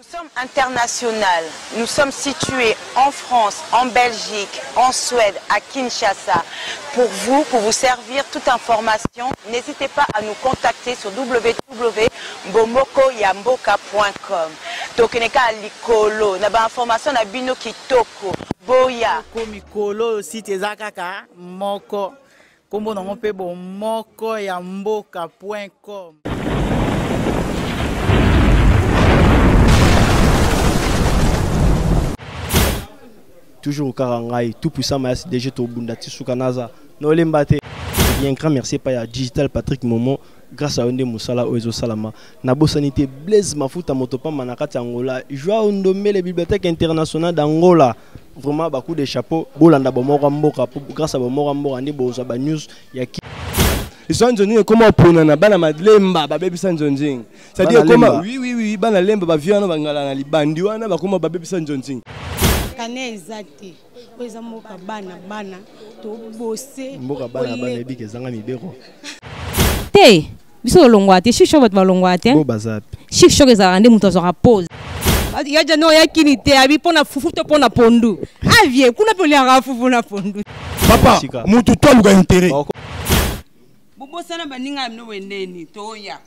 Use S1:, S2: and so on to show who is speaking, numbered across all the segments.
S1: Nous sommes international, nous sommes situés en France, en Belgique, en Suède, à Kinshasa. Pour vous, pour vous servir toute information, n'hésitez pas à nous contacter sur www.bomokoyamboka.com. Tokeneka likolo, na ba information na bino kitoko. Boya.
S2: Ko mikolo site eza kaka moko. Kombo nango mpe bomoko ya mboka point com.
S3: Toujours kaka ngai tout puissant mayasi DG tobunda ti suka naza nolemba te. Bien grand merci epai ya Digital Patrick Momo grâce à yo nde mosala oyo ezosalama. Nabosani te Blaise Mafuta moto pamba na kati ya Angola, Joao Ndombele Bibliothèque Internationale d'Angola. Vraiment ba coup de chapeau bolanda bomoko ya mboka po grâce à bomoko ya mboka nde bozwa ba news ya ki
S4: Histoire nzonzing ekoma oponana bana malemba babebisa nzonzing. C'est-à-dire
S3: Bana
S4: ekoma
S3: Lemba.
S4: oui oui oui bana lemba ba vieux wana bangala na libandi wana bakoma babebisa nzonzing.
S5: Kane eza te. Oyo eza mboka bana bana tobose.
S3: Mboka bana bana ebika ezanga mibeko.
S6: Te biso tolongwaka te chic choc bato balongwaka te.
S3: Bo baza wapi?
S6: Chic choc ezalaka nde moto azwaka pause. Ya jano oya kini te abi mpona fufu to mpona pondu. Ah vie kuna mpe oliaka fufu na pondu.
S4: Papa,
S3: Sika.
S4: mutu to aluka intérêt.
S3: Bako-
S7: Bobosana baninga ya bino wendeni toya.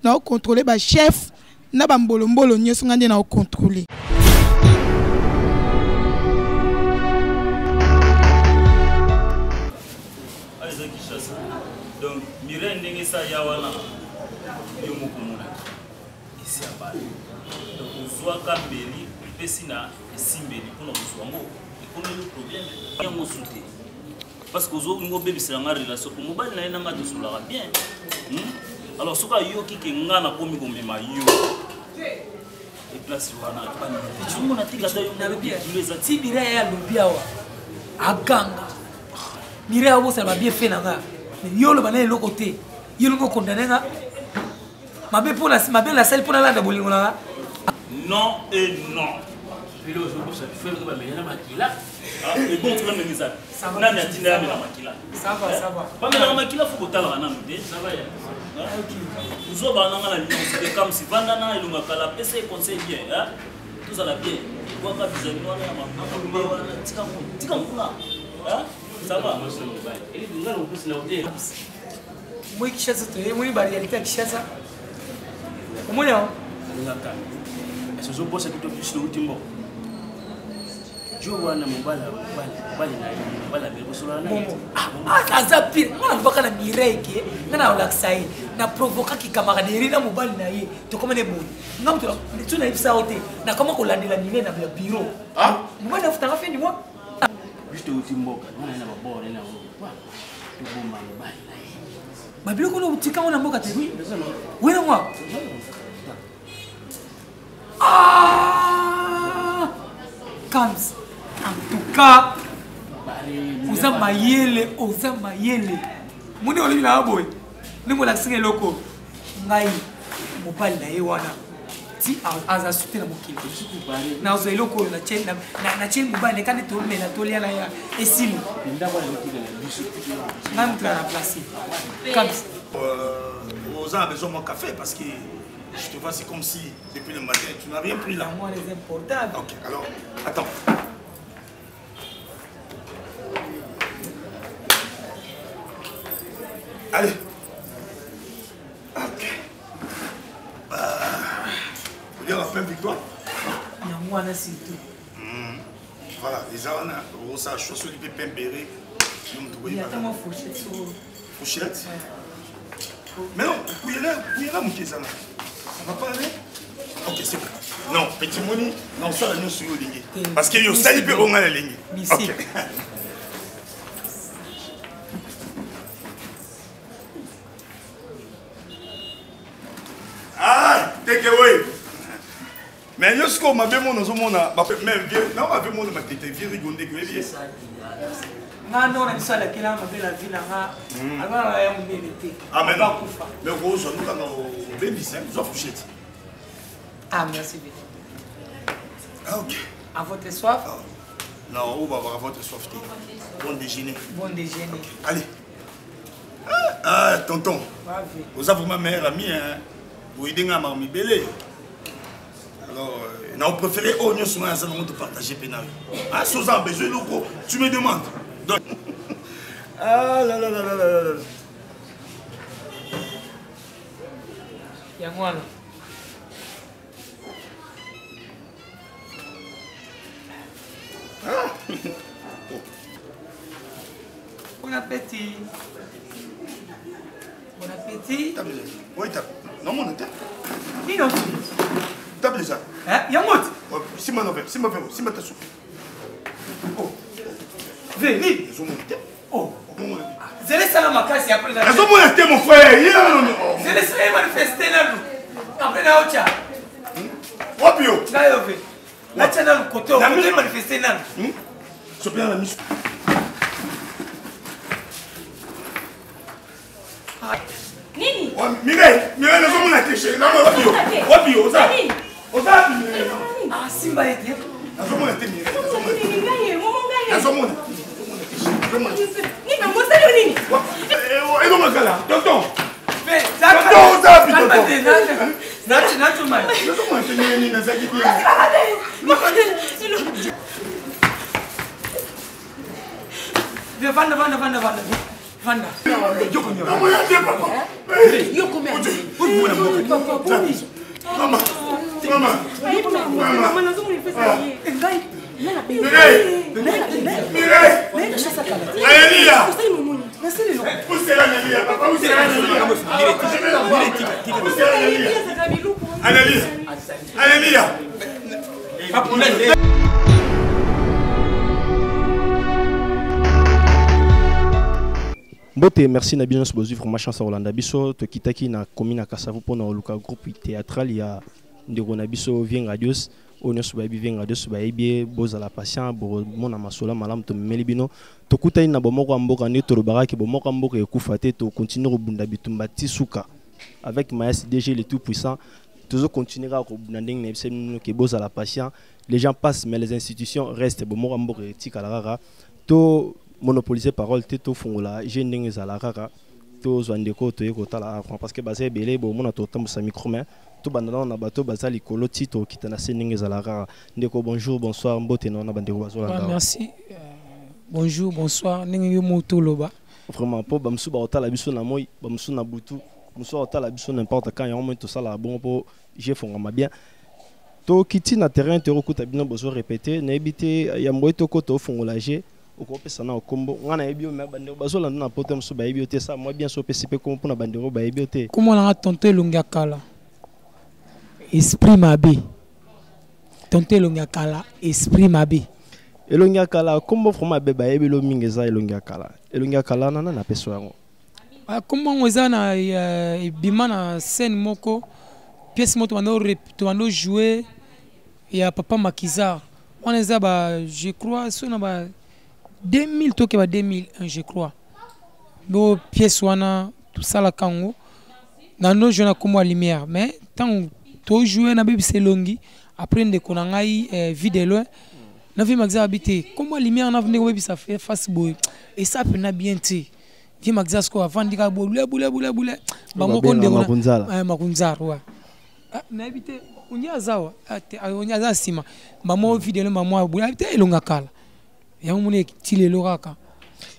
S8: Nao contrôler ba chef na ba mbolombolo nyonso nga nde nao contrôler.
S9: Awa eza Kinshasa. Donc Mireille ndenge esa ya wana yo moko omonaki esi abala. Donc ozwaka mbeli opesi na esimbeli mpona kozwa yango ekomeli problème yango su te parce que ozolinga obebisela nga relation po mobali na ye na nga tosolaka bien. Alors soki ayoki ke nga nakomi komema yo e place wana omona te kata yo
S10: Nalobi ya-
S9: moko eza
S10: ti Mireille alobi awa aganga Mireille abosana ba bien fait na nga mais yo oloba na eloko te yo olingi okondane nga mabe mpo na mabe nasali mpo nalanda bolingo na nga.
S9: Non et non.
S11: Bilo ozobosa bifo ba mela makila.
S9: Ah, et bon tu vas me dire
S10: Ça va,
S9: nani atinda
S10: ça
S9: ya mela
S10: va.
S9: makila?
S10: Ça va, ça va.
S9: Ba mela makila faut kotalaka nanu te.
S11: Ça va ya.
S10: Ok.
S9: Ozo ba nanga na lino c'est comme si vanda na elonga kala pesa ye conseil bien, hein? Tozala bien. Bwaka bizali wana ya makambo wana tika ngo, tika ngo kuna. Hein? Ça va.
S11: Eli ngana okusi na hotel.
S10: Moi Kinshasa toye, moi ba réalité ya Kinshasa. Omoni yango?
S11: Ngaka. Est-ce que ozobosa kito biso outi mboka? Jo wana mobali, mobali, mobali na ye, mobali ameli kosolola na ye.
S10: Bongo. Ah, aza pire. Nga nalobaka na Mireille ke, nga nalolakisa ye. Na provokaki camaraderie na mobali na ye. Tokoma ne boye. Nga moto na, so nayebisa yo te. Nakoma kolandela Mireille na bureau.
S11: Ah?
S10: Mobali afutanga fin du mois.
S11: Biso touti mboka, nga na ye na ba bord na yango. Wa, tobomba mobali na ye.
S10: Ba biloko oyo otika ngo na mboka te?
S11: Oui, naza na.
S10: Oui, na mwa. Ah! Kams, en tout cas, oza mayele, oza mayele. Moni olobi na boye. Ndenge olakisi nga eloko. Ngai, mobali na ye wana. Ti aza sute na mokili. Nazwa eloko oyo natie mobali, neka nde tomela, tolia na ya esili. Ngai moto na remplacer. Kams.
S12: Oza na besoin de mon café parce que je te vois, c'est comme si depuis le matin tu n'as rien pris là.
S10: Moi, les importables.
S12: Ok, alors, attends. Allez. Ok. Bah, faut dire la fin victoire.
S10: Il y a moi là, c'est tout.
S12: Voilà, déjà, on a ça, je suis du Pembéré.
S10: Il y a tellement fourchette sur.
S12: Fourchette?
S10: Ouais.
S12: Mais non, Kouyela, Moukezana. Ça va pas aller? Ok, c'est bon. Non, petit Moni, non, ça, nous sommes au Parce que yo, ça, il peut on a la ligne. Ok. Ah, take away. Mais yo, ce qu'on m'a bien mon, nous on a, mais vieux, non, ma vieux mon, ma tête, vieux rigondé, que vieux.
S10: Nga non, na biso alakela mabe la vie na nga. Alwana na ya monene te.
S12: Ah, mais non.
S10: Bakufa.
S12: Mais gros, nous, quand on baby, c'est un fourchette.
S10: Ah, merci bien.
S12: Ah, ok.
S10: À votre soif?
S12: Ah. Non, on va avoir à votre soif. Bon déjeuner.
S10: Bon déjeuner.
S12: Okay. Allez. Ah, ah, tonton.
S10: Bravo.
S12: Vous avez vraiment meilleur ami, hein. Vous aidez à m'armer belé. Na préféré oyo nyonso ngai naza nango topartage mpe na yo. Ah, si oza na besoin eloko, tu me demandes. Donc ah là là là là là là.
S10: Yango wana.
S12: Ah.
S10: Bon appétit. Bon appétit.
S12: Table. Oui, table. Non, mon table.
S10: Nino.
S12: Table ça.
S10: Hein? Yango.
S12: Simba no verre, simba verre, simba ta soupe. Oh.
S10: Veni. Oh. Zele sala makasi après la.
S12: Nazomona te mon frère.
S10: Zele sala manifester nanu. Après na ocha.
S12: Wapi yo?
S10: Na yo ve. Nacha nanu koto. Na mi manifester nanu.
S12: Sopela na miso.
S6: Nini?
S12: Mireille, Mireille, nazomona te chérie. Wapi yo? Wapi yo? Oza? Oza wapi Mireille?
S10: Ah, simba ye te.
S12: Nazomona te Mireille. Nazomona.
S6: Nini mosali yo nini?
S12: Elonga kala, tonton. Tonton, oza wapi tonton? Nazomona te ndenge nini nazalaki bien.
S10: Vanda, vanda, vanda, vanda. Vanda.
S12: Namona te papa. Mama, mama, mama. Mireille, Mireille, Aleluya. Usela Aleluya, papa, usela Aleluya. Usela Aleluya. Aleluya. Aleluya.
S3: Mbote, merci na bino nyonso bozwi vraiment chance ya kolanda biso. Tokitaki na commune ya Kasavu mpona koluka groupe théâtral ya ndeko na biso Vieux Ngadios. Oyo nyonso bayebi Vieux Ngadios bayebi ye, bozala patient, bomona masolo malamu tomemeli bino. Tokutani na bomoko ya mboka nde tolobaka ke bomoko ya mboka ekufa te, tokontinue kobunda bitumba ti suka avec Mayasi DG le tout puissant. Tozo continuer kaka kobunda ndenge na biso bino ke bozala patient, les gens passent mais les institutions restent. Bomoko ya mboka etikala kaka, to monopoliser parole te, tofungola je ndenge ezala kaka, tozwa ndeko toye kotala avant parce que baza ebele, bomona totambusa micro mais tobanda nano na bato baza likolo ti tokita na se ndenge ezala kaka. Ndeko bonjour, bonsoir, mbote na wana bandeko bazolanda.
S10: Ouais, merci. Bonjour, bonsoir, ndenge yo moto loba.
S3: Vraiment po bamusu baotala biso na moi, bamusu na butu, musu baotala biso n'importe quand, yango moi tosala bon po je fongama bien. Tokiti na terrain tokokuta bino bozo répéter, nayebi te ya mboye tokota ofongola je okopesa na okombo nga nayebi yo mais bandeko bazolanda na poto mosusu bayebi yo te, ça moi bien so opesi mpe kombo mpona bandeko bayebi yo te.
S10: Kombo nanga tonton elongi ya kala, esprit mabe. Tonton elongi ya kala, esprit mabe.
S3: Elongi ya kala kombo vraiment mabe bayebi lo mingi eza elongi ya kala. Elongi ya kala nana na peso yango.
S10: Ah, kombo yango eza na ebima na scène moko, pièce moko tobando jouer ya papa Makizar. Wana eza ba, je crois so na ba 2000 toke ba 2001 je crois. Bo pièce wana tosalaka yango na no jouer na kombo ya lumière, mais ntango to jouer na bebisa elongi après ndeko na ngai vie de loin na vie Makizar abi te kombo ya lumière na ndeko bebisa face boye et ça pena bien te. Vie Makizar siko avandi kaka boye bule bule bule bule bango ko ndeko na
S3: Makunzala.
S10: Makunzara, ouais. Ah, nayebi te onye aza wa? Ah, te, ah, onye aza nsima. Mama video no mama boye, ah, te elonga kala. Yango moni ti lelo kaka.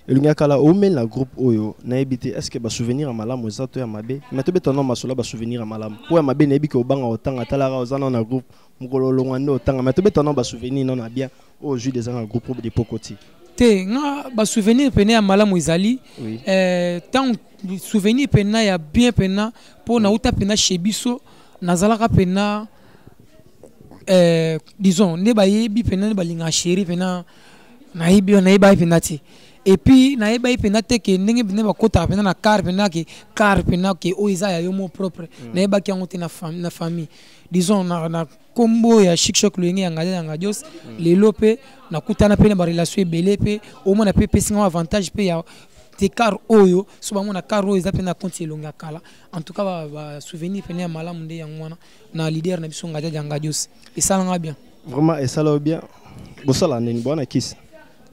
S3: Elonga kala omel na groupe oyo nayebi te est-ce que ba souvenir ya malamu eza to ya mabe? Mais tobeta no masolo ba souvenir ya malamu. Po ya mabe nayebi ke obanga otanga talaka oza na groupe mokolo olongwa nde otanga, mais tobeta no ba souvenir no na bien oyo ozwi deja na groupe de pokoti.
S10: Te nga ba souvenir pene ya malamu ezali.
S3: Oui.
S10: Tant souvenir pena ya bien pena po na uta pena chez biso nazalaka pena disons nde bayebi pena nde balinga chéri pena nayebi nayeba pena te. Et puis nayeba pena te ke ndenge pena bakotaka pena na car pena ke car pena ke oyo eza ya yo mo propre. Nayebaki yango te na na famille. Disons na kombo ya Chic Choc Loyenge ya Ngadia ya Ngadios, lelo pe nakutana pe na ba relation ebele pe omona pe pesi nga avantage pe ya te car oyo so bango na car oyo eza pe na compte elongi ya kala. En tout cas ba souvenir pe ya malamu nde yango wana na leader na biso Ngadia ya Ngadios esalanga bien.
S3: Vraiment esala bien. Bosala nini bwana kisi?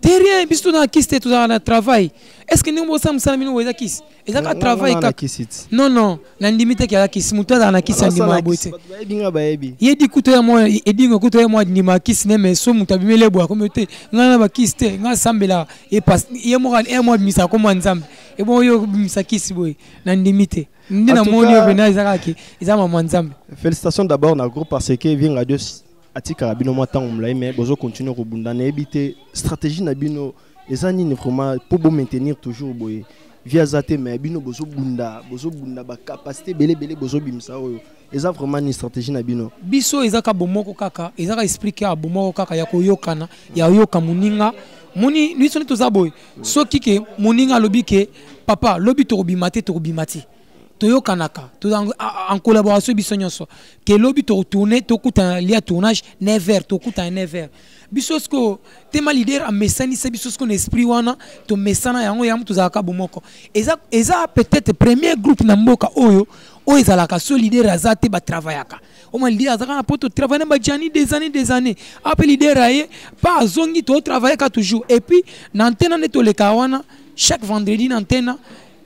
S10: Te rien, biso tozala na kisi te, tozalaka na travail. Est ce que ndenge bosala mosala bino boye eza kisi? Eza kaka travail kaka. Non non, nandimi te ke aza kisi. Moto azala na kisi andimaka boye te.
S3: Bayebi nga bayebi.
S10: Ye di kutu ya mwa edingo kutu ya mwa andimaka kisi ne mais so moto abimeli ye boye akomi te ngai na bakisi te ngai asambelaka ye pas ye moko ye mwa abimisaka kombo ya Nzambe. Ebongo yo obimisa kisi boye nandimi te. Nde namoni yo mpenza eza kaka ke eza mama Nzambe.
S3: Félicitations d'abord na groupe parce que Vieux Ngadios atikaka bino mwa ntango molai mais bozo continuer kobunda. Nayebi te stratégie na bino eza nini vraiment mpo bo maintenir toujours boye. Vie aza te mais bino bozobunda, bozobunda ba capacité ebele ebele bozobimisa oyo eza vraiment ni stratégie na bino?
S10: Biso eza ka bomoko kaka, eza ka esprit ka bomoko kaka ya koyokana, ya yoka moninga. Moni biso nde toza boye, soki ke moninga alobi ke papa lobi tokobima te, tokobima te, toyokanaka toza en collaboration biso nyonso ke lobi tokotourne, tokutana lia tournage 9h, tokutana 9h. Biso siko tema leader amesanisa biso siko na esprit wana, tomesana yango, yango tozalaka bomoko. Eza, eza peut-être premier groupe na mboka oyo oyo ezalaka so leader aza te batravaillaka. Oma leader azalaka na poto travaille na bajani des années des années, ape leader aye pa azongi totravaillaka toujours. Et puis na antenne nde toleka wana chaque vendredi na antenne,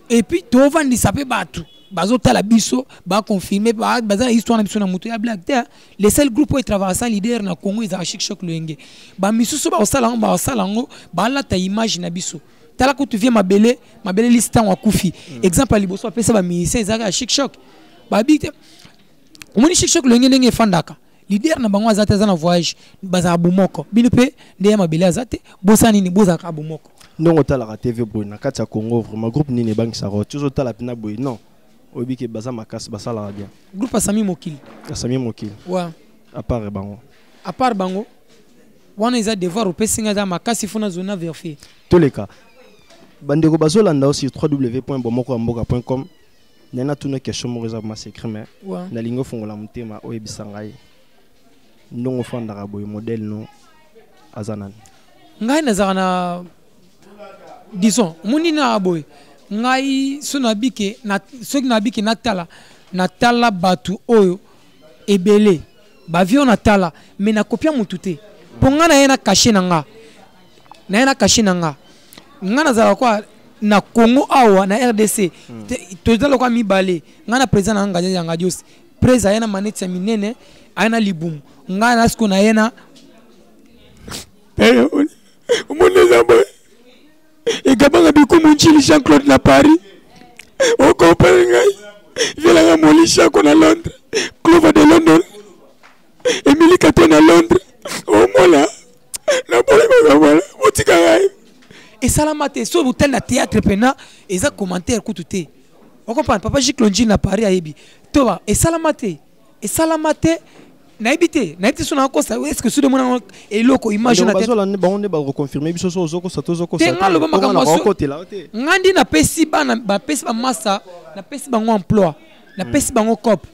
S10: et puis tovandisa mpe bato bazotala biso baconfirme baza na histoire na biso na moto ya blague te. Le seul groupe oyo etravaille sans leader na Congo ezalaka Chic Choc Loyenge. Bamisusu bakosala yango, bakosala yango balata image na biso. Tala kutu vie mabele mabele lisi ntango akufi. Exemple ya liboso apesa bamusicien ezalaka ya Chic Choc. Babi te omoni Chic Choc Loyenge ndenge efandaka, leader na bango aza te, aza na voyage, bazala bomoko. Bino mpe nde ya mabele aza te, bosala nini? Bozalaka bomoko.
S3: Ndongo otalaka TV boye na kati ya Congo, vraiment groupe nini ebangisaka ti ozotala mpena boye? Non, oyebi ke baza makasi, basalaka bien.
S10: Groupe Asami Mokili.
S3: Asami Mokili.
S10: Ouais.
S3: À part bango?
S10: À part bango wana eza devoir opesi ngai, eza makasi, fo nazona vérifier.
S3: Toleka bandeko bazolanda sur www.bomokoyamboka.com. Ngai natuna question moko, eza ma secret mais nalingi ofongola motema oyebisa ngai ndongo ofandaka boye, modèle no aza nani?
S10: Ngai nazalaka na disons omoni na boye, ngai so nabike na, soki nabike natala, natala bato oyo ebele bavie oyo natala, mais nakopia motu te mpo ngai naye na kashe na nga, naye na kashe na nga. Ngai nazalaka kwa na Congo awa na RDC, toza lokola mibale. Ngai na président na nga yanga Dios prese, aye na maneti ya minene, aye na libumu. Ngai na siko naye na omoni eza boye ekabanga bikumu ncili Jean Claude na Paris, okompare ngai vielanga Moli Chako na Londres, Clover de London, Emily Kato na Londres, omona naboli makambo botika ngai esalama te. Soki botali na théâtre mpena eza commentaire kutu te, okomprendre. Papa Jik Lonjili na Paris ayebi toba esalama te, esalama te. Nayebi te, nayebi te so nakosa. Est ce que soki omona eloko image na tête
S3: bazolanda bango nde bakoconfirme biso so ozokosa to ozokosa
S10: te. Nga loba makambo
S3: okotela yo te.
S10: Nga ndi napesi bana, bapesi bamasa, napesi bango emploi, napesi bango cop,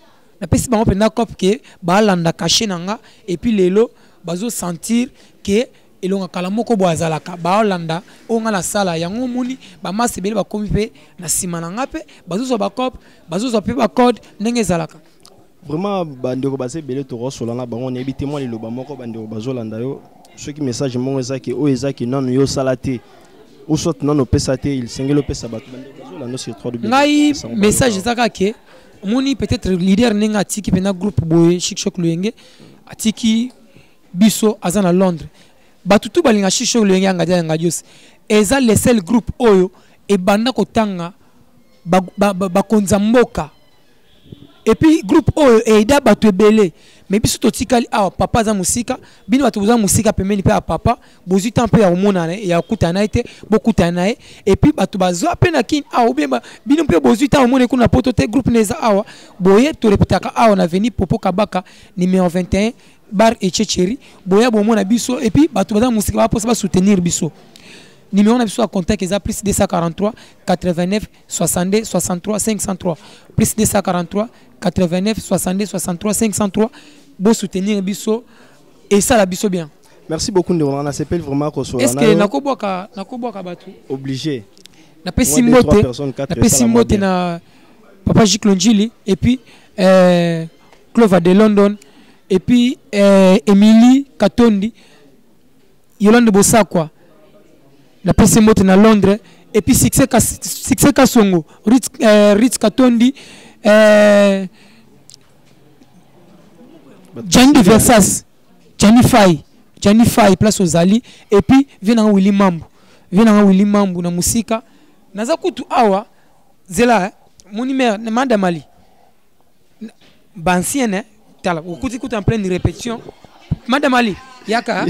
S10: napesi bango mpenza cop ke balanda cachet na nga. Et puis lelo bazosentir ke elonga kala moko boye azalaka, baolanda oyo nga nasala yango. Omoni bamasa ebele bakomi mpe na nsima na nga, mpe bazozwa bacop, bazozwa mpe bacode ndenge ezalaka.
S3: Vraiment bandeko baza ebele, tokosola na bango. Nayebi te mwa liloba moko bandeko bazolanda yo, soki message moko ezaki oyo ezaki nanu yo osala te ou soit nanu opesa te, esengeli opesa bato bandeko bazolanda sur 3W.
S10: Ngai message eza kaka ke omoni peut-être leader ndenge atiki mpena groupe boye Chic Choc Loyenge, atiki biso, aza na Londres. Bato tu balinga Chic Choc Loyenge ya Ngadia ya Ngadios, eza le seul groupe oyo ebanda kotanga bakonza mboka. Et puis groupe oyo eida bato ebele, mais biso totikali awa. Papa aza mosika, bino bato boza mosika pembeni mpe ya papa, bozwi temps mpe ya komonana, ya kokutana na ye te, bokutana na ye. Et puis bato bazwa mpe na Kini awa, obien bino mpe bozwi temps omona kuna poto te. Groupe na eza awa boye, torepetaka awa na veni Popo Kabaka numéro 21 bar Echecheri. Boya bomona biso. Et puis bato baza mosika baposa basoutenir biso, numéro na biso ya contact eza plus 243 89 62 63 503, plus 243 89 62 63 503. Bosoutenir biso, esala biso bien.
S3: Merci beaucoup ndeko nanga, nasepeli vraiment kosola.
S10: Est ce que nakobwaka, nakobwaka bato?
S3: Obligé.
S10: Napesi mbote, napesi mbote na papa Jik Lonjili, et puis Clover de London, et puis Emily Katondi, Yolande Bosakwa. Napesi mbote na Londres. Et puis succès, succès Kasongo, Ritz, Ritz Katondi, Gianni de Versas, Gianni Fay, Gianni Fay, place aux Ali. Et puis, vient na Willy Mambu. Vient na Willy Mambu na musika. Naza kutu awa, zela, eh, mon mère, Madame Ali. Ba ancienne, eh, tala, okuti kutu en pleine répétition. Madame Ali, yaka.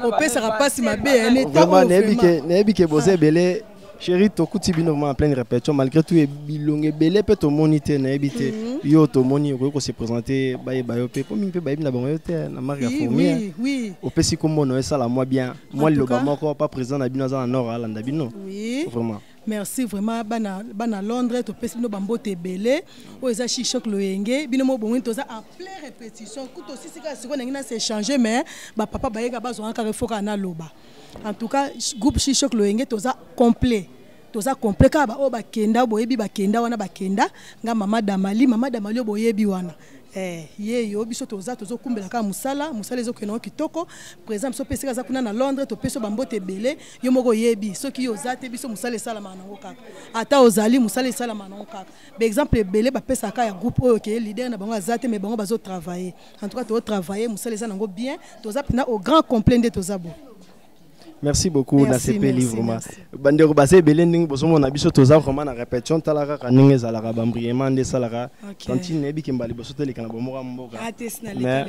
S8: Opesaka mpasi mabe eh,
S3: Vraiment, nayebi ke boza ebele, chéri. Tokuti bino vraiment en pleine répétition. Malgré tout, bilongo ebele mpe tomoni te, nayebi te. Yo tomoni, okoki kose présenter, bayeba yo mpe, mpo mingi mpe bayebi na bango yo te na marque ya fourmi. Opesi kombo na yo, esala mwa bien, mwa liloba moko pa président na bino aza na nord, alanda bino. Vraiment.
S8: Merci vraiment, bana, bana Londres. Topesi bino bambote ebele. Oyo eza Shishok Loyenge. Bino mo bongo, toza en plein répétition. Kutu osisi kaka sikoyo, ndenge na s'échanger, mais bapapa bayeka, bazwanga kaka efoka naloba. En tout cas, groupe Shishok Loyenge, toza complet, toza complet. Kaka baoyo bakenda, boyebi bakenda wana, bakenda. Nga mama Damali, mama Damali oyo boyebi wana. Eh, ye yo biso toza, tozokumbela kaka mosala. Mosala ezokende ngo kitoko. Président biso mpe esika aza kuna na Londres, topesi yo bambote ebele. Yo moko oyebi, soki yo oza te, biso mosala esalamaka nango kaka. Ata ozali, mosala esalamaka nango kaka. Baexemple ebele bapesaka ya groupe oyo ke leader na bango aza te, mais bango bazotravaille. En tout cas, tozotravaille, mosala eza nango bien. Toza mpena au grand complet nde toza bo.
S3: Merci beaucoup. Nasepeli vraiment. Bandeko baza ebele ndenge bozomona biso, toza vraiment na répétition. Tala kaka ndenge ezalaka, bambriement nde esalaka. Tantine, nayebi ke mbala liboso toleka na bomoko ya mboka, mais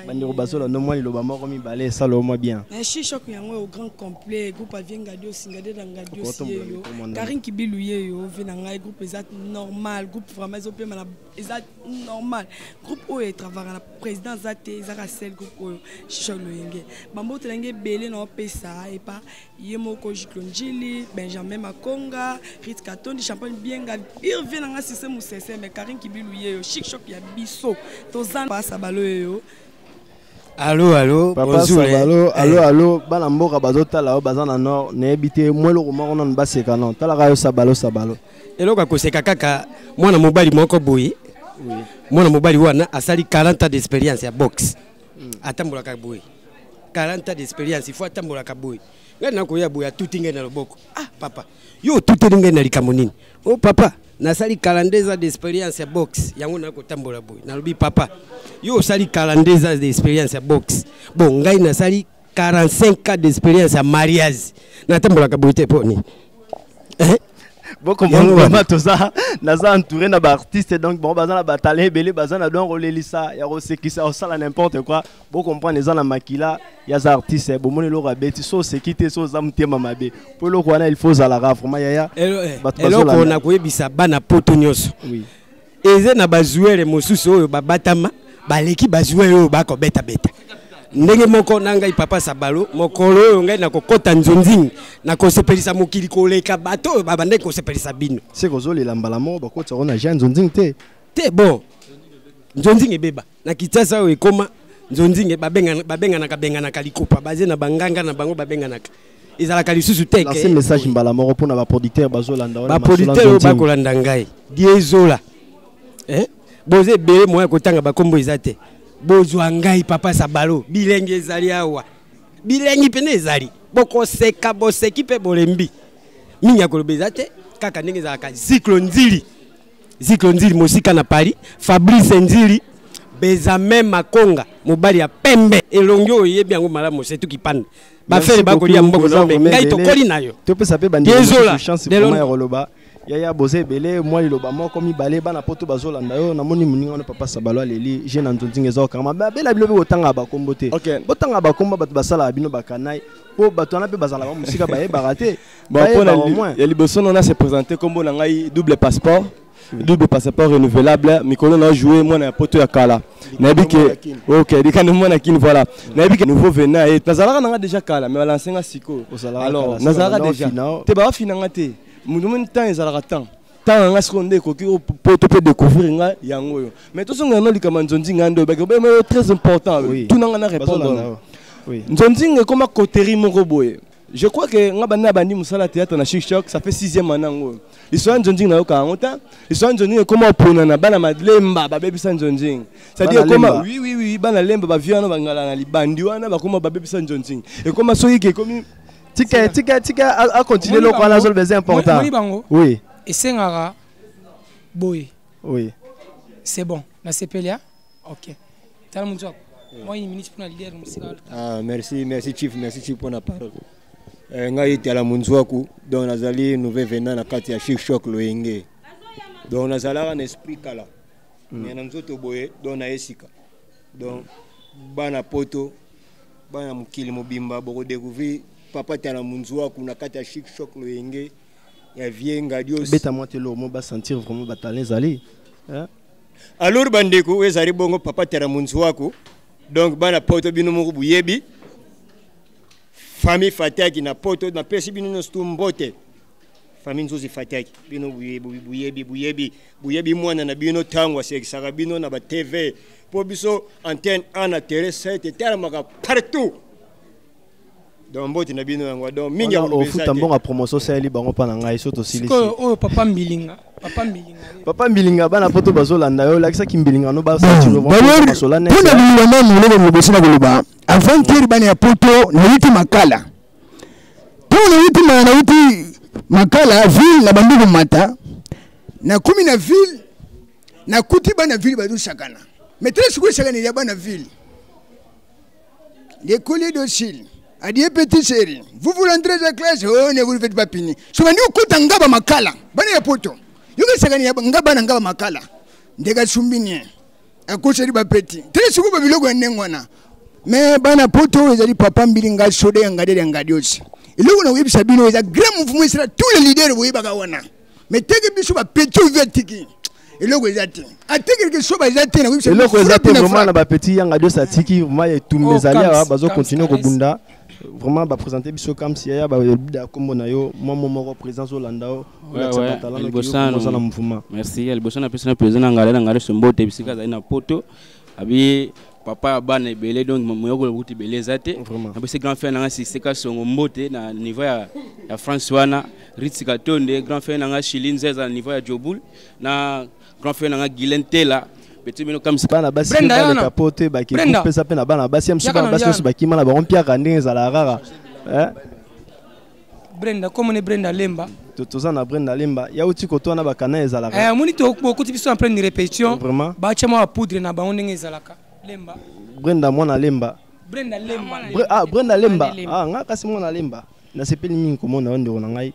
S3: bandeko bazolanda, mwa liloba moko mibale esala mwa bien.
S13: Shishok yango au grand complet, groupe avie Ngadio Ngade na Ngadio yeyo, Karine Kibilu yeyo, vi na ngai. Groupe eza normal, groupe vraiment ezopema na, eza normal. Groupe oyo etravaka na président aza te, ezaka sel groupe oyo Shishok Loyenge. Bambote nange ebele na opesa epa ye moko Jiklo Njili, Benjamin Makonga, Rit Katondi, Champagne Bienga, Irvie nanga, Sise Musese. Mais Karine Kibilu yeyo, Chic Shok ya biso, toza pasa balo yeyo.
S4: Allo, allo.
S3: Papa.
S4: Bonjour.
S3: Sabalo, allo, allo. Bana mboka bazotala oyo baza na nord, nayebi te mwa eloko moko nanu baseka. Non, talaka yo, Sabalo, Sabalo.
S4: Eloko ya koseka kaka, mwana mobali moko boye, mwana mobali wana asali 40 ans d'expérience ya boxe, atambolaka boye. 40 ans d'expérience, il faut atambolaka boye. Ngai nakoya boye, atuti ngai na loboko. Ah papa, yo otuteli ngai na likambo nini? O papa, nasali 42 ans d'expérience ya boxe, yango nakotambola boye. Nalobi papa, yo osali 42 ans d'expérience ya boxe, bon ngai nasali 45 ans d'expérience ya mariage, natambolaka boye te mpo nini? Eh?
S3: Bocomprendre vraiment, toza, naza entouré na baartiste, donc bon, baza na batalent ebele, baza na don kolelisa, ya kosekisa, kosala n'importe quoi. Bocomprendre, eza na makila ya za artiste. Bomoni eloko abeti, so oseki te, so oza motema mabe, mpo eloko wana il faut ozalaka vraiment yaya. Bato
S4: Eloko
S3: bazolanda.
S4: Nakoyebisa bana poto nyonso, eza na bajoueur mosusu oyo babatama, baleki bajoueur oyo bakobetabeta ndenge moko na ngai papa Sabalo. Mokolo oyo ngai nakokɔta nzonzingi, nakosepelisa mokili koleka bato oyo babandaki kosepelisa bino.
S3: Se kozolela mbala moko, bakotisa ngo na jean nzonzingi te.
S4: Te, bon, nzonzingi ebeba na Kinshasa oyo ekóma nzonzingi babenganaka, benganaka likopa, baze na banganga na bango, babenganaka, ezalaka lisusu te.
S3: Lance message mbala moko mpona baproducteur bazolanda wana.
S4: Baproducteur oyo bakolanda ngai, Diezola, eh? Boza ebele, moya kotanga bakombo eza te. Bozwa ngai papa Sabalo, bilenge ezali awa, bilengi pene ezali. Bokoseka, boseki mpe bolembi. Mingi ya koloba eza te, kaka ndenge ezalaka. Ziklo Nzili, Ziklo Nzili mosika na Paris, Fabrice Nzili, Benjamin Makonga, mobali ya pembe, elongi oyo oyebi yango malamu, setu kipanda bafere bakolia mbongo na yo, ngai tokoli na yo.
S3: Topesa mpe
S4: Diezola,
S3: bandeko chance vraiment ya koloba. Yaya, boza ebele, mwa liloba moko mibale, bana poto bazolanda yo. Namoni moninga wana papa Sabalo aleli je na nzonzinga, eza okangama babela bino mpe. Botangaka bakombo te, botangaka bakombo bato basalaka bino bakanai, mpo bato wana mpe bazalaka mosika, bayebaka te.
S4: Bon,
S3: Bayebaka au moins.
S4: Ya liboso nona se présenter, kombo na ngai Double Passeport, Double Passeport renouvelable. Mikolo na joué mwana ya poto ya kala, nayebi ke ok, likando mwana kini, voilà. Nayebi ke nouveau venant ye, nazalaka nanga déjà kala, mais balanse nga sikoyo. Alors
S3: kala,
S4: nazalaka
S3: sikoyo
S4: déjà
S3: banda
S4: te, bafina nga te. Moto moni temps ezalaka temps, temps na nga sikoyo nde ekoki po to mpe découvrir nga yango oyo. Mais tozonga na likambo ya nzonzinga nde oyebaki obe très important. Tuna nga na répondre.
S3: Bazolanda yo.
S4: Nzonzinga ekoma coterie moko boye.
S14: Je crois que nga banda bandi mosala théâtre na Chic Choc, ça fait sixième année yango. Lisolo ya nzonzing nayoka yango te. Lisolo ya nzonzing ekoma oponana bana malemba babebisa nzonzing. C'est-à-dire
S3: Bana
S14: ekoma
S3: Lemba.
S14: oui, bana lemba bavie wana bangala na libandi wana bakoma babebisa nzonzing. Ekoma soki ke ekomi
S3: Tika tika tika a, a continuer
S10: Omoni
S3: le wana
S10: bango-
S3: zol besoin important.
S10: omoni bango
S3: Oui.
S10: esengaka boye.
S3: Oui.
S10: C'est bon, nasepeli ah? Ok, tala motu ako mwa une minute mpona leader mosika.
S15: Ah, merci, merci chief, merci chief pour la parole. Eh, ngai tala munzwaku, donc nazali nouvel venant na kati ya Chic Choc Loyenge. Donc nazalaka na esprit kala. Mais na nzoto boye, donc na esika. Donc bana poto, bana mokili mobimba boko découvrir papa tala munzwaku na kati ya Chic Choc Loyenge ya vieux Ngadios.
S3: Beta moi te lo mo ba sentir vraiment ba talent zali. Hein?
S15: Alors bandeko oyo ezali bongo papa tera munzwaku, donc bana poto bino moko boyebi famille Fataki na poto, napesi bino nyonso tu mbote. Famille Nzuzi Fataki, bino boyebi, boyebi, boyebi, boyebi mwana na bino ntango asekisaka bino na ba TV mpo biso antenne A na terrain 7 etalamaka partout. Donc mbote na bino yango, donc mingi ya
S3: Wana
S15: koloba eza
S3: ofuta
S15: te.
S3: mbongo ya promotion osaleli bango mpa na ngai so tosilisi.
S10: Sikoyo oyo papa Mbilinga, papa Mbilinga.
S3: Papa Mbilinga, bana poto bazolanda yo, olakisaki Mbilinga no
S16: D'abord, mpona koloba nanu eloko liboso na koloba avant-hier, bana ya poto, nayuti Makala. Ntango nayuti Makala ville, na bandi komata, nakomi na ville, nakuti bana ville bazosakana. Mais tala sikoyo esakaneli ya bana ville: l'écolier docile, adieu petit chéri, vous vous rentrez à classe, oh, ne vous faites pas punir. So bandi okota ngaba Makala, bana ya poto, yoka esakani ya nga bana ngaba Makala, ndeka sumbi akoseli bapeti. Tala sikoyo babiloko ya ndenge wana. Me bana poto, oyo ezali papa Mbilinga sode ya ngadele ya Ngadiosi. Eloko na koyebisa bino, eza grand mouvement esala, tous les leaders boyebaka wana. Mais teke biso bapeti oyo atiki, eloko eza te, ate quelque chose eza te, nakoyebisa bino,
S3: Eloko eza
S16: frappe
S3: te
S16: na
S3: vraiment
S16: frappe.
S3: na bapeti yanga Dios atiki vraiment etumba
S16: Oh,
S3: ezali awa
S16: Kams,
S3: bazocontinue
S16: Kams,
S3: kobunda vraiment. Baprésente biso Kams yaya bayobida nkombo na yo mwa mo moko présence olanda yo olakisa batalent oza na mouvement.
S11: Merci. Ya liboso, napesi na président na ngai na ngai so mbote bisika azali na poto, abi papa ya bana ebele, donc moyoko lokuti ebele eza te. Napesi grand frère na ngai Siseka Songo mbote na niveau ya France wana, Ritsi Katonde, grand frère na ngai Chili Nzeza na niveau ya Jobul, na grand frère na ngai Guilen Tela, petit bino Kamsi.
S3: Bana basi
S10: Brenda,
S3: baleka
S10: yana.
S3: po te bake
S10: Brenda.
S3: kopesa mpe na bana basi ya mosusu
S10: Yaka
S3: bana
S10: na
S3: basi nyonso
S10: yana.
S3: bakima na bango mpiaka ndenge ezalaka kaka. Eh?
S10: Brenda komone, Brenda Lemba.
S3: Toza na Brenda Lemba yauti koto wana bakana ezalaka.
S10: Eh, omoni bokuti biso en pleine répétition.
S3: Vraiment.
S10: Batia mwa bapoudre na bango ndenge ezalaka. Lemba.
S3: Brenda mwana Lemba.
S10: Brenda Lemba.
S3: Ah, Brenda Lemba.
S10: Mwana Lemba.
S3: Ah, nga kasi mwana Lemba, nasepeli mingi komona yo ndeko na ngai.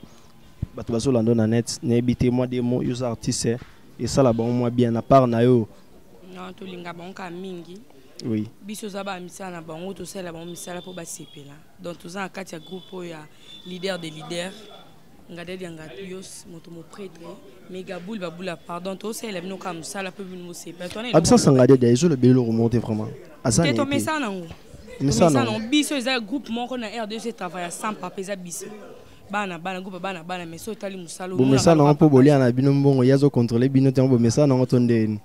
S3: Bato bazolanda yo na net, nayebi te mwa demo yo oza artiste, esala bango mwa bien na part na yo.
S7: Non, tolinga bango kaka mingi. Biso oza bamisala na bango, tosalela bango misala mpo basepela. Donc toza na kati ya groupe oyo ya leader de leader Ngadedi ya Ngadios, moto moprêtre megabule babula pardon. Tosalela bino kaka mosala mpo bino bosepela. Towana eloko
S3: Absence anga dede ezolobela eloko moko te vraiment, aza
S7: te.
S3: na ye te.
S7: Tomesana nango.
S3: Tomesana
S7: Tomesana
S3: nango.
S7: nango. Biso eza groupe moko na RDC travail sans papa, eza biso bana bana, groupe ya bana bana. Mais so otali mosala,
S3: Bomesana nango mpo bolia na bino mbongo, ye azocontrôle bino te, yango bomesana nango to ndeni?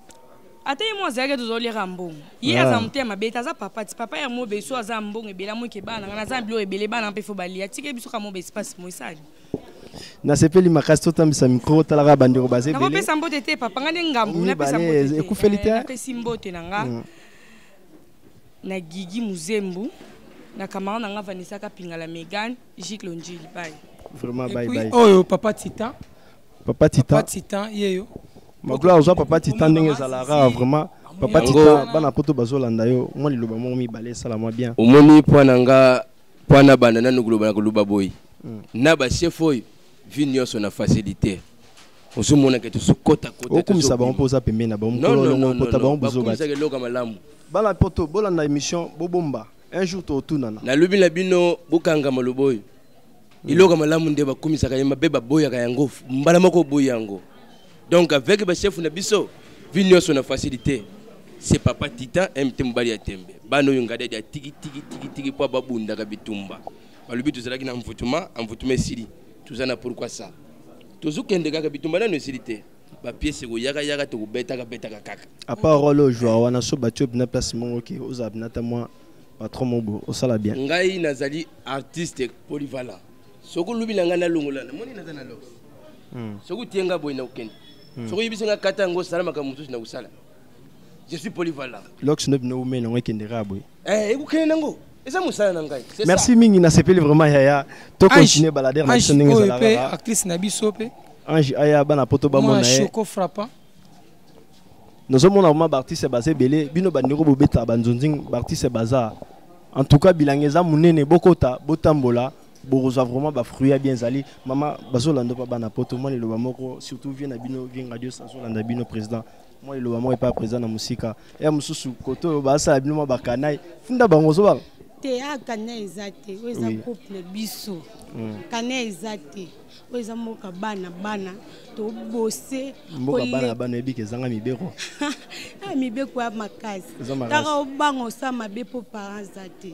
S7: Ata ye mo azalaki, tozoliaka mbongo ye.
S3: Ah.
S7: Aza motema mabe te, aza papa ti papa ya mobe so aza mbongo ebele, amoki bana nga naza na biloko ebele, bana mpe fo balia, tike biso ka mobe espace mo esali.
S3: Nasepeli makasi. Totambisa micro, otalaka bandeko baza ebele.
S7: Nakopesa mbote te papa, nga nde ngambu napesa
S3: Mibale,
S7: mbote te.
S3: ekufeli te.
S7: Eh, napesi mbote na nga na Gigi Muzembu, na camarade na nga Vanessa Kapingala, Megan Gik Lonjili, bye.
S3: Vraiment,
S10: Et
S3: bye
S10: puis
S3: bye.
S10: oyo papa Titan.
S3: Papa Titan.
S10: Papa Titan yeyo.
S3: Magloire, ozwa papa Titan ndenge ezalaka vraiment papa
S14: Yango-
S3: Titan, bana poto bazolanda yo, mwa liloba moko mibale esala mwa bien.
S14: Omoni mpo na nga, mpo na banda nanu koloba na koloba boye na bachef oyo vi nyonso na facilité, ozomonaka tozokota.
S3: Okumisa bango mpo oza pembeni na bango mokolo olongo pota bango bozoba.
S14: Bakumisaka eloko ya malamu.
S3: Bana poto, bolanda émission, bobomba, un jour totunana.
S14: Nalobi na bino, bokanga maloba oyo: eloko ya malamu nde bakumisaka ye, mabe baboyaka yango mbala moko, oboyi yango. Donc avec bachef na biso vi nyonso na facilité, c'est papa Titan mt mobali ya tembe, bana oyo ngadadi ya tiki tiki tiki tiki mpo babundaka bitumba. Balobi tozalaki na mvutuma, mvutuma esili, toza na pourquoi ça, tozokende kaka bitumba nano esili te, bapiese koyakayaka, tokobetaka betaka kaka.
S3: À part rôle oyo joueur wana so batie mpena place moko ke ozala mpena ata mwa Patron mobo osala bien.
S14: Ngai nazali artiste polyvalent. Soki olobi na ngai nalongola namoni naza na lox. Soki otie ngai boye nakokende. Soki oyebisi ngai kata yango osala makambo mosusu nakosala. Je suis polyvalent.
S3: Lox no bino umela yango ekende kaka boye.
S14: Eh, ekokende nango. Eza mosala na ngai. C'est
S3: Merci mingi nasepeli vraiment yaya. To continuer balader na biso ndenge
S10: oyo
S3: ezalaka.
S10: mpe actrice na biso mpe
S3: Ange aya bana poto bamona
S10: mwana
S3: ye.
S10: choco frappant.
S3: Nazomona vraiment baartiste baza ebele bino bandeko bobetaka banzonzing baartiste baza en tout cas bilanga eza monene bokota botambola bokozwa vraiment bafruit ya bien ezali mama bazolanda mpa bana poto mwa liloba moko surtout vie na bino vie radios azolanda bino président mwa liloba moko epai ya président na mosika ya mosusu kote oyo basala bino mwa bakanai funda bango ozobanga
S5: te a kana eza te oyo eza groupe na biso kana eza te oyo eza mboka bana bana tobose
S3: mboka bana bana oyebi ke ezanga mibeko.
S5: Ah, mibeko ya makasi taka obanga osala mabe mpo parent aza te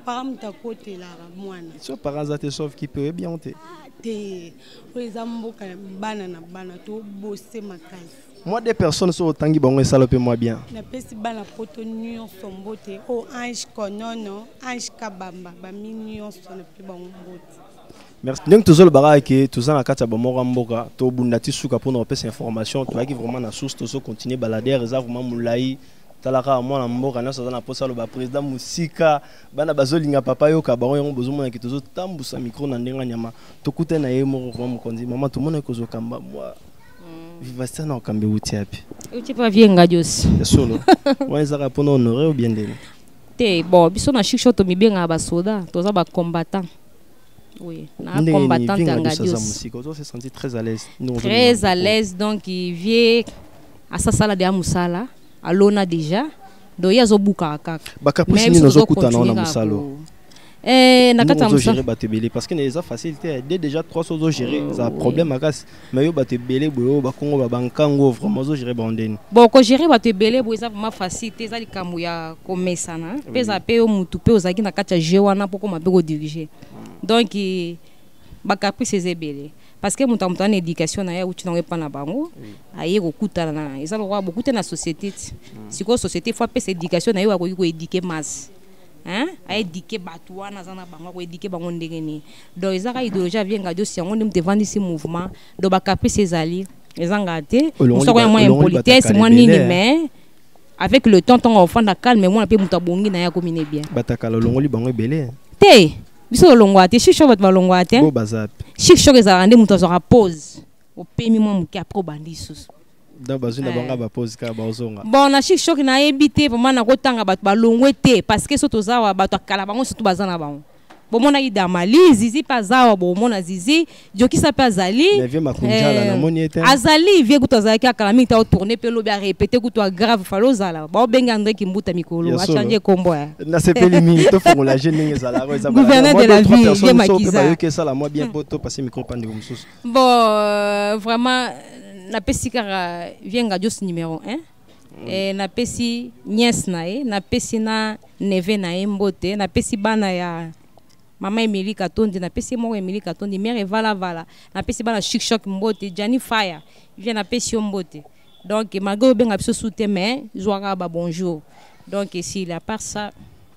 S5: parent moto akotelaka mwana
S3: so parent aza te sauf ki mpe oyebi yango te.
S5: Ah, te oyo eza mboka bana na bana tobose makasi.
S3: Moi des personnes so otangi bango esala mpe mwa bien.
S5: Napesi bana poto nyonso mbote oyo Ange Konono, Ange Kabamba, bami nyonso nape bango mbote.
S3: Merci. Ndenge tozoloba kaka ke toza na kati ya bomoko ya mboka tobunda ti suka mpona kopesa information toyaki vraiment na source tozo continuer balader eza vraiment molai tala kaka mwana mboka nyonso aza na mposa aloba président mosika bana bazolinga papa yoka bango yango bozomona ke tozotambusa micro na ndenge ya nyama tokutani na ye moko vraiment mokonzi mama tomonaki kozokamba mwa vivacité na okambi euti yapi?
S6: Euti pa vie Ngadios.
S3: Ya solo wana ezaka mpona honore ou bien ndenge?
S6: Te bon biso na Chic Show tomibengaka basoda toza bacombattant. Oui, na
S3: ndenge nini
S6: combattante
S3: vie
S6: ya
S3: Ngadios aza
S6: Ngadios.
S3: mosika ozo se sentir très à l'aise ndenge
S6: Très
S3: ozobima
S6: à
S3: micro.
S6: l'aise donc vie asasala deya mosala alona déjà donc ye azobukaka kaka.
S3: Bacaprice
S6: Mais
S3: nini
S6: biso
S3: ozokutana wana
S6: tozocontinue kaka
S3: mosala?
S6: Na kati ya
S3: ozogere
S6: mosala
S3: bato ebele parce que eza facile te de déjà 3 ozogere eza problème makasi mais yo bato ebele boye oyo bakongo babankango vraiment ozogere bango ndeni?
S6: Bon kogere bato ebele boye eza vraiment facile te eza likambo ya komesana mpe eza mpe yo mutu mpe ozalaki na kati ya jeu wana mpo koma mpe kodirige donc bacaprice eza ebele parce que moto ya moto ana éducation na ye auti nango epa na bango aye kokutana na eza lokola bokutana na société ti sikoyo société fo apesa éducation na ye oyo akoki koéduke masse hein aéduke bato wana aza na bango akoéduke bango ndenge nini donc eza kaka idéologie ya vie Ngadios yango nde moto evandisi mouvement donc bacaprice ezali ezangaka te
S3: Olongoli
S6: mosu akoya mwa
S3: olongoli
S6: impolitesse
S3: batakala
S6: mwa nini
S3: ebele,
S6: mais avec le temps ntango ofanda calme mwana mpe moto abongi na ye akomi ne bien.
S3: Batakala olongoli bango ebele.
S6: Te biso tolongwaka te Chic Choc bato balongwaka te.
S3: Bo baza pe
S6: Chic Choc ezalaka nde moto azwaka pause opemi mwa moke après obandi lisusu.
S3: Donc bazwi na bango bapose kaka bazonga.
S6: Bon na Chic Choc nayebi te vraiment nakotanga bato balongwe te parce que so toza awa bato ya kala bango surtout baza na bango bomonaki Damali Zizi mpe aza awa bomona Zizi Jokisa mpe azali.
S3: Mais vieux Makunjala, namoni ye te.
S6: Azali vie kutu azalaki akala mingi ta otourne mpe lobi arépété kutu agrave fale ozala baobengi André Kimbuta mikolo
S3: Ya solo.
S6: achange kombo ya
S3: nasepeli mingi tofongola je ndenge ezalaka eza
S6: Gouverneur de la ville, vieux Makiza.
S3: bayoki esala mwa bien po topase micro pa ndeko mosusu.
S6: Bon vraiment napesi kaka vie Ngadios numéro 1 napesi nièce na ye napesi na neve na ye mbote napesi bana ya mama Emily Katondi napesi ye moko Emily Katondi mère evalavala napesi bana Chic Choc mbote Gianni Fire vie napesi yo mbote donc malgré obenga biso su te mais zwaka ba bonjour donc esili à part ça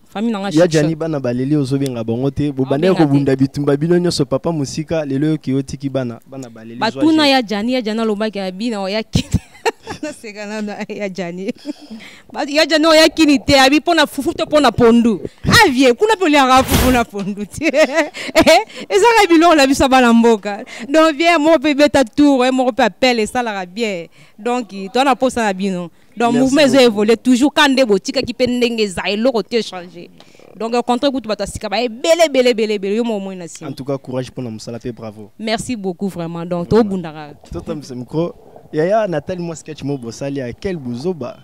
S6: famille nanga
S3: ya
S6: Chic
S3: Jani
S6: Choc.
S3: bana baleli ozobenga bango te bobandaki
S6: Aobenga te.
S3: kobunda bitumba bino nyonso papa mosika lelo oyoki otiki bana bana baleli zwa
S6: batuna
S3: je.
S6: ya Jani ya Jani alobaki ya bino oya kini naseka nano ya Jani ya Jani oya kini te abi mpona fufu to mpona pondu avie kuna mpe oliaka fufu na pondu te ezaka biloko na biso ya bana mboka donc vie moko mpe ebeta tour ye moko mpe appel esalaka bien donc toza na posa na bino donc
S3: Merci
S6: mouvement ezo
S3: beaucoup.
S6: évolue toujours ka nde botikaki mpe ndenge eza eloko te échange donc au contraire kutu bato ya sika ba ebele ebele ebele ebele yo moko omoi na nsima.
S3: En tout cas courage mpona mosala mpe bravo.
S6: Merci beaucoup vraiment donc tobundaka.
S3: Totambisa micro yaya natali mwa sketch mo bosali ya quel buzoba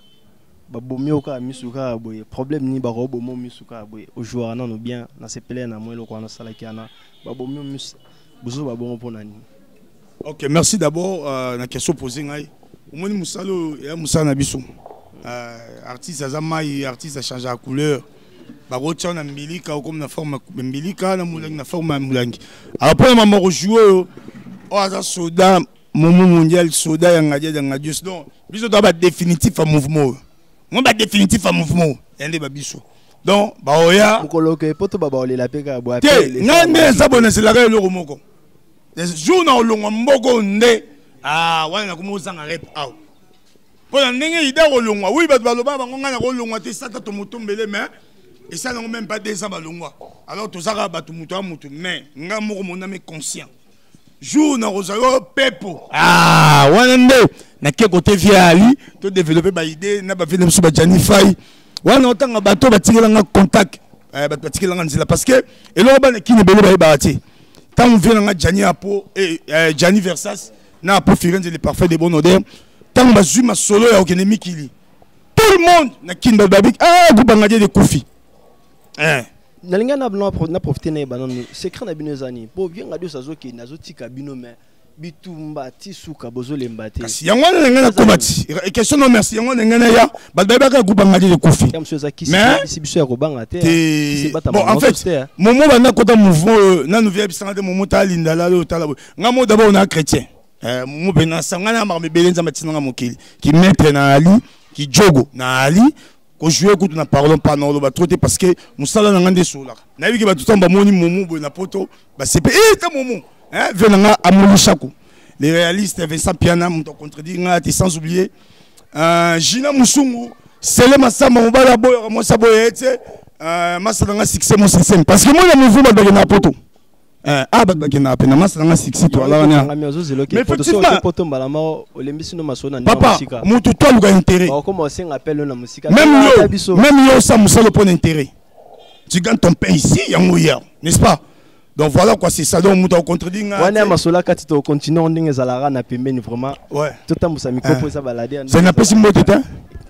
S3: babomi yo kaka misu kaka boye problème nini bakoboma yo misu kaka boye ojouaka nano bien nasepele na mwa eloko wana osalaki wana babomi yo misu buzoba bongo mpona nini?
S12: Ok, merci d'abord na question posée ngai. Omoni mosala oyo ya mosala na biso. Artiste aza mai, artiste achange ya couleur. Bakotia na mbilika okomi na forme ya mbilika na molangi na forme ya molangi. Alors mpona mama kojoue oyo oyo aza soda momo mondial soda ya ngadia ya ngadios. Donc biso toza ba définitif ya mouvement oyo. Moi ba définitif ya mouvement oyo. Ya nde ba biso. Donc baoya
S3: mokolo ke poto babaolela mpe kaka boye
S12: te. Ngai nde eza boye, nazelaka eloko moko jour na olongwa mboko nde ah, wana nakomi ozanga rep awa mpo na ndenge ida kolongwa. Wi, bato baloba bango ngai nakolongwa te, sata tomotombele, mais esala yango même pas 2 ans balongwa. Alors tozaka bato moto ya moto, mais ngai moko monami conscient jour nakozwa yo pepo. Ah, wana nde nake kote vie ali todéveloppe baidée na bavie na biso bajani fai wana otanga bato batikelanga contact, bato batikelanga nzela, parce que eloko bana kini ebele bayebaka te. Ntango vie nanga Jani apo, Jani Versas na Apo Firenze le parfait de bon odeur, ntango bazwi masolo ya kokende mikili, tout le monde na kini bato babiki: ah, groupe Ngadi de kufi.
S3: Nalingi na profite nayeba nanu secret na bino eza nini, mpo vieux Ngadi oso azokende, azotika bino, mais bitumba ti suka, bozolemba te.
S12: Kasi yango wana ndenge nakoma ti question no, merci. Yango ndenge naya, bato bayebaka groupe Ngadi de kufi.
S3: Mosusu eza kisi biso ya kobanga te.
S12: Bon, en fait, momo banda kota mouvement oyo nanu via bisanga te. Momo tala lindala oyo, tala boye. Nga mo d'abord na chrétien, momo mpe nasanga na makambo ebele. Nzambe atinanga mokili ki maître na ali ki jogo na ali kojouer kutu na parlons pas, na oloba trop te, parce que mosala na nga nde esololaka. Nayebi ke bato ntango bamoni momo boye na poto, basepe ta momo ve na nga amoli chako les réalistes Vincent Piana, moto acontredire nga te, sans oublier Gina Musungu, Sele Masamba, mobali aboyaka mwasi aboya ye te, masa na nga succès mo système, parce que moi na mouvement bato bakende na poto. Ah, bato bakendaka mpe na masa na nga succès to ala wana.
S3: Mais effectivement poto mbala moko olembisi no masolo na
S12: papa motu to aluka intérêt.
S3: Okoma osenga appel na mosika.
S12: Même yo, même yo osa mosala mpo na intérêt, tu gagnes ton pain ici, yango hier, n'est-ce pas? Donc voilà quoi, c'est ça. Donc moto acontredire nga.
S3: Wana ya masolo kati, tocontinue ndenge ezalaka na pembeni vraiment. Totambusa micro mpo eza balade.
S12: Se napesi mbote te.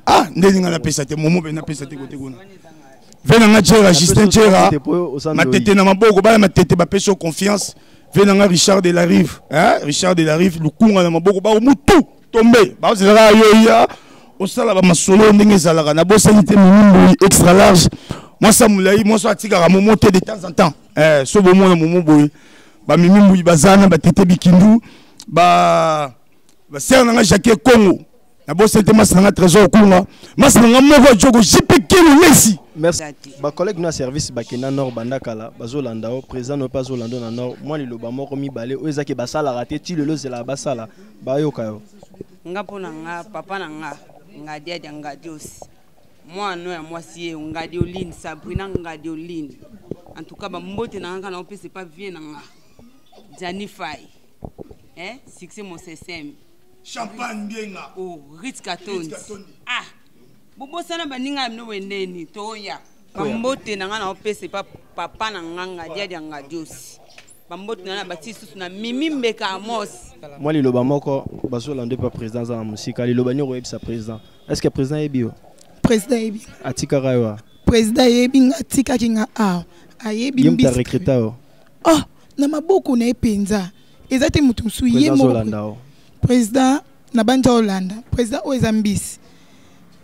S12: Ah, ndenge nga napesa te momo mpe napesa te kote kuna ve na nga Jera Justin Jera matete na maboko, bana matete bapesi yo confiance. Ve na nga Richard de la Rive, hein? Richard de la Rive lukunga na maboko, bao mutu tombe baozelaka yo ya osala bamasolo ndenge ezalaka. Nabosani te Mimi Mboi extra large, mwasi ya molai, mwasi atikaka momo te de temps en temps. So bomona momo boye, bamimi mbui baza na batete bikindu, ba basere na nga Jacques Congo. Nabosani te masi na nga Trésor Kunga, masi na nga moko ya joko JP Kelo Lesi.
S3: Merci. Bacollègue no ya service bakenda nord banda kala, bazolanda o président no mpe azolanda na nord. Mwa liloba moko mibale oyo ezaki basalaka te ti lelo, ozelaka basala, bayoka yo.
S1: Nga mpo na nga, papa na nga Ngadiadia Ngadios, mwana ya mwasi ye Ngadioline Sabrina Ngadioline, en tout cas bambote na nga kaka na opesa epa vie na nga Jani Fai, eh? Succès Mosesem.
S12: Champagne Bienga.
S1: Oh, Ritz Katondi. Ah, bobosana baninga ya bino wendeni toya. Bambote na nga na opesa epa papa na nga Ngadiadia Ngadiosi. Bambote na nga batie susu na Mimi Mbeka Amos.
S3: Mwa liloba moko, bazolanda epa président aza na mosika. Liloba nini okoyebisa président? Est ce que président ayebi yo?
S8: Président ayebi.
S3: Atikaka yo?
S8: Président ayebi nga, atikaki nga awa, ayebi.
S3: Ye moto arecruta yo?
S8: Oh, na maboko na ye mpenza, eza te moto mosusu, ye
S3: moko
S8: président. Na bandi aolanda président oyo eza mbisi,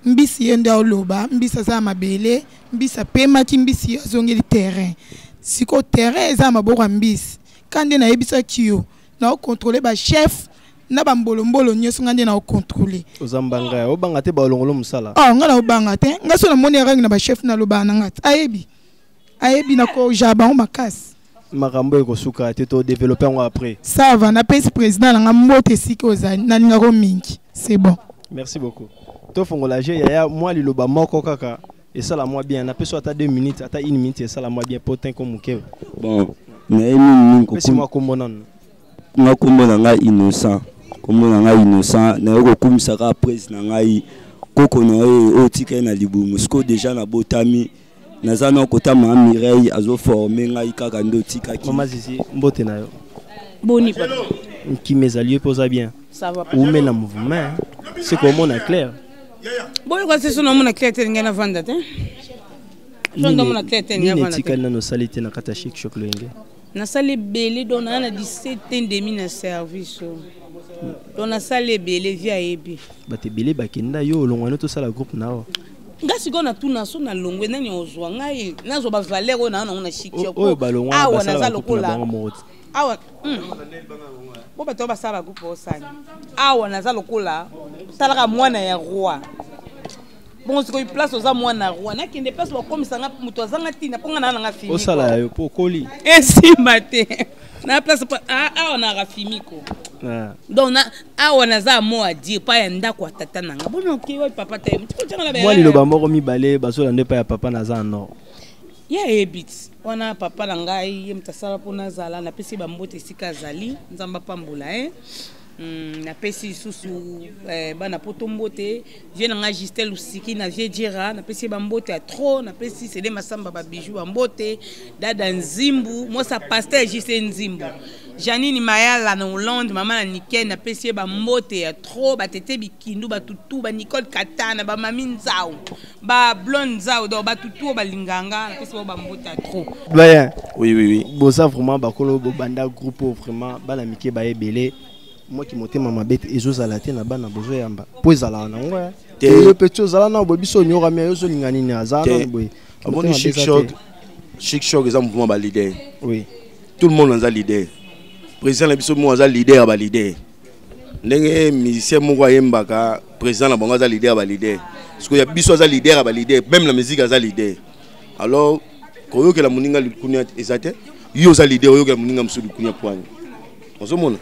S8: mbisi ye nde aoloba. Mbisi aza ya mabele, mbisi apemaki, mbisi ye azongeli terrain. Sikoyo terrain eza ya maboko ya mbisi ka nde nayebisaki yo, naocontrôle bachef na bambolombolo nyonso, nga nde naocontrôle.
S3: Oza mbanga ya obanga te balongolo mosala?
S8: Oh, nga naobanga te. Nga so namoni arangi na bachef, nalobaka na nga te, ayebi, ayebi nakoja bango makasi.
S3: Makambo ekosuka te, todéveloppe yango après.
S8: Ça va. Napesi président na nga mbote esika ozali, nalingako mingi, c'est bon.
S3: Merci beaucoup. Tofongola je yaya, mwa liloba moko kaka esala mwa bien. Napesi ata 2 minutes, ata 1 minute esala mwa bien po tenko moke.
S17: Bon, naye mingi.
S3: Pesi mwa kombo nanu.
S17: Nga kombo na ngai Innocent, kombo na ngai Innocent. Naye kokumisa kaka prise na ngai, koko na ye oyo tika ye na libumu. Sikoyo deja nabotami, naza na kota ma Mireille azoforme ngai kaka nde otikaki.
S3: Mama Zizi, mbote na yo.
S18: Boni papa?
S3: Nkima ezali, yo mpe oza bien?
S18: Ça va.
S3: Ume na mouvement c'est komona clair.
S18: Boyoka se so namona clair te, ngai navanda te, so ndamona clair te.
S3: Nini etikali nano osali te na kati ya Chic Choc Loyenge?
S18: Nasali ebele, donc naa na 17 demi na service oyo, donc nasali ebele, vi ayebi.
S3: Bato ebele bakenda, yo olongwani, tosala groupe na yo.
S18: Nga sikoyo natuna, so nalongwe, nani ozwa ngai? Nazwa bavaleur oyo naa nango na Chic.
S3: Oyo balongwa
S18: awa naza lokola awa po bato oyo basala bagroupe osani awa, naza lokola talaka mwana ya roi. Bongo sikoyo place oza mwana roi, nakende place bakomisa nga moto azanga ntina mpo nga naa nanga fimi.
S3: Osala ya yo mpo okoli.
S18: Esimba te. Na place awa na rafimi ko.
S3: Ah.
S18: Donc na awa naza mot à dire pa ya ndako ya tata na nga. Bono ke wapi papa ta ye.
S3: Mwa liloba moko mibale bazolanda epai ya papa naza na nord.
S18: Ye ayebi ti wana papa na ngai ye moto asala mpo nazala, napesi ye bambote esika azali, Nzambe apambola ye. Napesi lisusu bana poto mbote, vieux na ngai Justin Lusiki na vieux Djera, napesi ye bambote ya trop, napesi Sele Masamba ba bijoux bambote, Dada Nzimbu, mwasi ya pasteur Justin Nzimbu, Janine Mayala na Hollande, mama na Niken, napesi ye bambote ya trop, batete Bikindu, batutu, ba Nicole Katana, ba Mami Nzau, ba Blonde Nzau, donc batutu oyo balingaka nga, napesi bango bambote ya trop.
S3: Doyen.
S19: Oui, oui, oui.
S3: Boza vraiment bakolo bobanda groupe oyo vraiment bana mike baye ebele. Moi qui motema mabe te ezozala te na bana bozoyamba po ezalaka nango eh.
S19: Te.
S3: Yo petit ozala na boye biso onyorami yo ozolinga nini aza
S19: Te.
S3: nanu boye.
S19: Amoni
S3: Motema
S19: Chic
S3: mabe eza
S19: Choc,
S3: te.
S19: Chic Choc eza mouvement ba leader.
S3: Oui.
S19: Tout le monde aza leader. Président na biso mo aza leader ya ba leader. Ndenge musicien moko ayembaka, président na bango aza leader ya ba leader. Sikoyo ya biso aza leader ya ba leader, même na musique aza leader. Alors koyokela moninga likunia eza te. Yo oza leader oyokela moninga mosusu likunia poigne. Ozomona?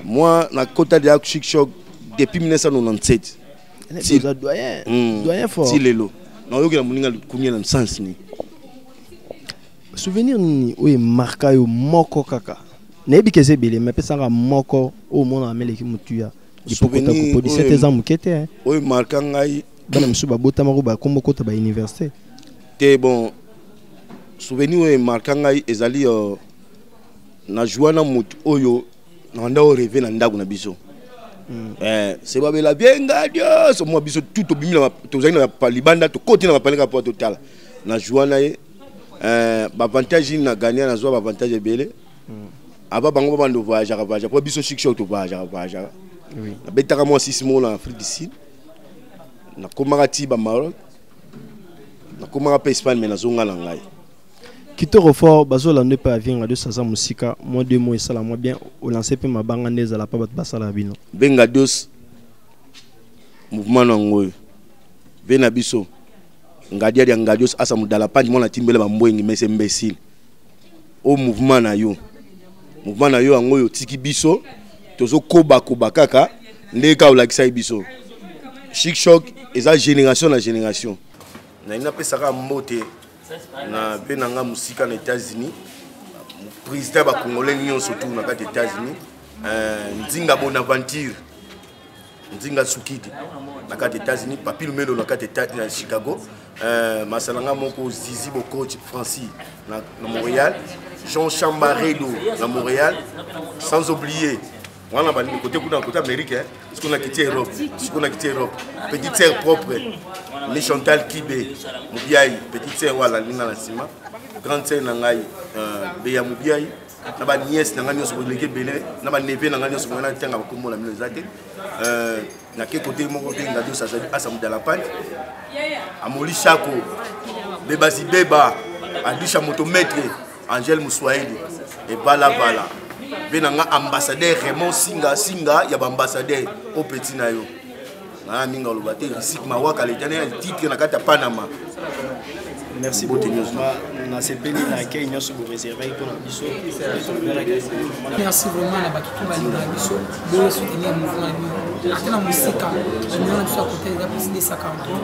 S19: Moi na kota de Chic Choc depuis 1997.
S3: Eh, oza doyen. Doyen fort.
S19: Ti lelo. Na oyokela moninga likunia na sens ni.
S3: Souvenir nini oyo emarka yo moko kaka? Nayebi ke eza ebele, mais pesanga moko oyo omonaka meleki motuya. Lipokota
S19: Souvenir
S3: kopo 17
S19: oyo
S3: eza moke te, hein.
S19: Oyo emarka ngai.
S3: Bana mosusu babotamaka bakombo kota ba université.
S19: Te bon, souvenir oyo emarka ngai ezali na joie na motu oyo na ndako rêver na ndako na biso. Se babela bien nga Dios, moi biso tout tobimi na tozali na libanda, tokoti na bapaleka po totala. Na joie na ye, ba avantage na gagner na joie ba avantage ebele. Aba bango ba bando voyager voyager po biso chic choc to voyager voyager.
S3: Oui.
S19: Na betaka moi 6 mois na Afrique du Sud. Na komaka ti ba Maroc. Na komaka pe Espagne mais na zonga na ngai.
S3: Kitoko fort bazolanda pe avion de saza musika moi deux mois esala moi bien o lancer pe mabanga nde ezala pa bato basala bino.
S19: Benga dos mouvement na ngoyo. Ve na biso ngadia dia ngadios asa mudala panji mwana timbele ba mbwengi mais c'est imbécile. Au mouvement na yo. Mouvement na yo yango yo tiki biso tozo koba koba kaka ndeka olakisa biso. Chic choc eza génération na génération. Na ina pesaka mbote na pe na nga musika na États-Unis, président ba congolais nyonso tout na kati États-Unis, Nzinga Bonaventure, Nzinga Sukidi na kati États-Unis, Papi Lumelo na kati États-Unis na Chicago, Masalanga moko Zizi Bokoch Francis na Montréal, Jean Chambaredo na Montréal, sans oublier wana ba côté kuna côté Amérique, hein, ce qu'on a quitté Europe, ce qu'on a quitté Europe, petite sœur propre, ni Chantal Kibé, Mubiaï, petite sœur wala linga na sima, grande sœur na ngai Beya Mubiaï, na ba nièce na ngai nyonso boleke belé, na ba neveu na ngai nyonso boleke na tanga kombo na mino ezate, na ke côté moko pe ngado sasa asa mudala pante, Amoli Chako, Beba Zibeba, Adisha motomètre, Angèle Mouswahili et Bala Bala. Pe na nga ambassadeur Raymond Singa Singa ya ba ambassadeur au petit na yo. Na minga loba te Risik Mawaka l'éternel titre na kati ya Panama.
S3: Merci
S19: Beauté
S3: beaucoup.
S19: nyonso.
S3: Na sepeli na accueil nyonso bo réservé pour na biso.
S10: Merci vraiment na bato tout balinga na biso. Bo soutenir mouvement na bino. Ata na mosika, numéro na biso ya côté eza plus 243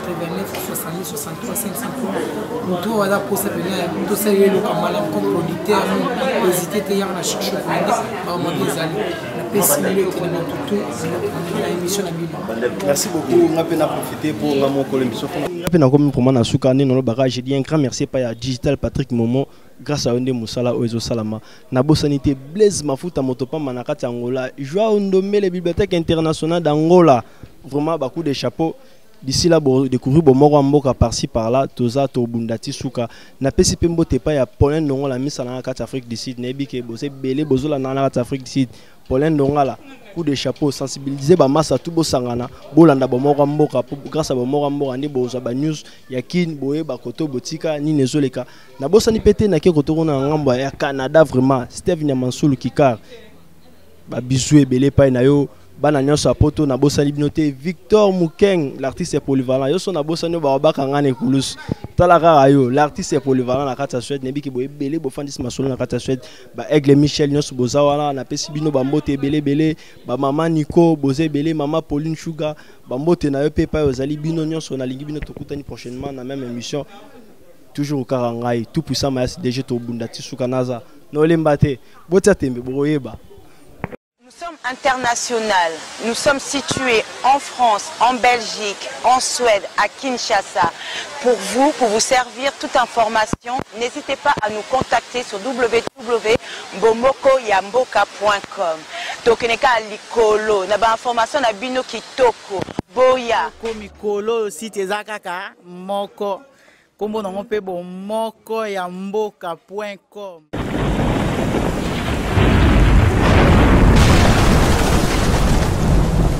S10: 89 70 63 503. Moto oyo aza posa pena ya tosala ye eloko ya malamu comme producteur, no hésiter te yaka na Chic Choc Wenge, makambo ezali. Napesi mbote na bato tout na émission na bino.
S3: Merci beaucoup. Nga pe na profiter pour nga moko l'émission. Nga pe na komi vraiment na suka nde nalobaka, je dis un grand merci epai ya Digital Patrick Momo grâce à yo nde mosala oyo ezosalama. Nabosani te Blaise Mafuta moto pamba na kati ya Angola, Joao Ndombele Bibliothèque Internationale d'Angola. Vraiment ba coup de chapeau. D'ici là, bo découvrir bo moko mboka par-ci par-là, toza to bundati suka. Na pesi pe mbote pa ya Paulin Ndongola misa na kati Afrique du Sud, nayebi ke bose belé bozola na kati Afrique du Sud. Paulin Ndongala, coup de chapeau, sensibiliser ba massa tout bosangana, bolanda bo moko mboka grâce à bo moko mboka ndi boza ba news ya kin boye ba koto botika ni nezoleka. Na bosani pete na ke koto na ngambo ya Canada vraiment Steve Nyamansulu Kikar. Ba bisous ebele pa na yo. Bana nyonso ya poto, nabosani bino te. Victor Mukeng, l'artiste polyvalent, yo so nabosani yo, babaka nga na ekulusu. Tala kaka yo, l'artiste polyvalent na kati ya Suède. Nayebiki boye ebele bofandisi masolo na kati ya Suède. Baaigle Michel nyonso boza wana, napesi bino bambote ebele ebele. Bamama Nico boza ebele, mama Pauline Shuga, bambote na yo mpe epai ozali. Bino nyonso nalingi bino, tokutani prochainement na même émission. Toujours kaka ngai, tout puissant Mayasi DG, tobunda ti suka, naza nolemba te. Botia tembe, bokoyeba.
S1: Nous sommes international. Nous sommes situés en France, en Belgique, en Suède, à Kinshasa. Pour vous, pour vous servir toute information, n'hésitez pas à nous contacter sur www.bomokoyamboka.com. Tokeneka likolo, na ba information na bino kitoko. Boya.
S2: Mikolo site eza kaka moko. Kombo nango mpe bomoko ya mboka.com.